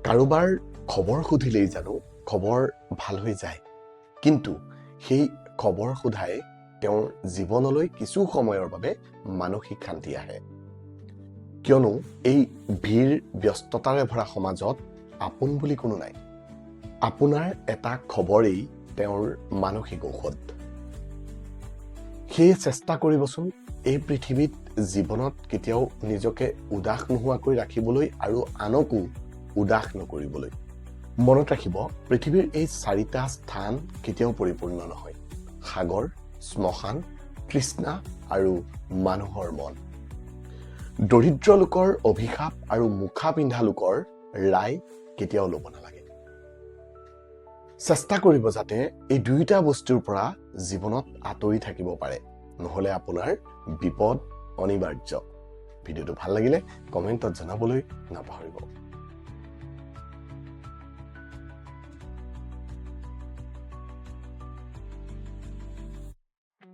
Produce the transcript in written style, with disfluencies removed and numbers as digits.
কাৰোবাৰ খবৰ সুধিলেই জানো খবৰ ভাল হৈ যায়? কিন্তু সেই খবৰ সোধাই তেওঁৰ জীৱনলৈ কিছু সময়ৰ বাবে মানসিক শান্তি আহে, কিয়নো এই ভিৰ ব্যস্ততাৰে ভৰা সমাজত আপোন বুলি কোনো নাই। আপোনাৰ এটা খবৰেই তেওঁৰ মানসিক ঔষধ। সেয়ে চেষ্টা কৰিবচোন এই পৃথিৱীত জীৱনত কেতিয়াও নিজকে উদাস নোহোৱাকৈ ৰাখিবলৈ আৰু আনকো উদাস নকৰিবলৈ। মনত ৰাখিব, পৃথিৱীৰ এই চাৰিটা স্থান কেতিয়াও পৰিপূৰ্ণ নহয়: সাগৰ, শ্মশান, তৃষ্ণা আৰু মানুহৰ মন। দৰিদ্ৰ লোকৰ অভিশাপ আৰু মুখা পিন্ধা লোকৰ ৰায় কেতিয়াও ল'ব নালাগে। চেষ্টা কৰিব যাতে এই দুয়োটা বস্তুৰ পৰা জীৱনত আঁতৰি থাকিব পাৰে, নহ'লে আপোনাৰ বিপদ অনিবাৰ্য। ভিডিঅ'টো ভাল লাগিলে কমেণ্টত জনাবলৈ নাপাহৰিব।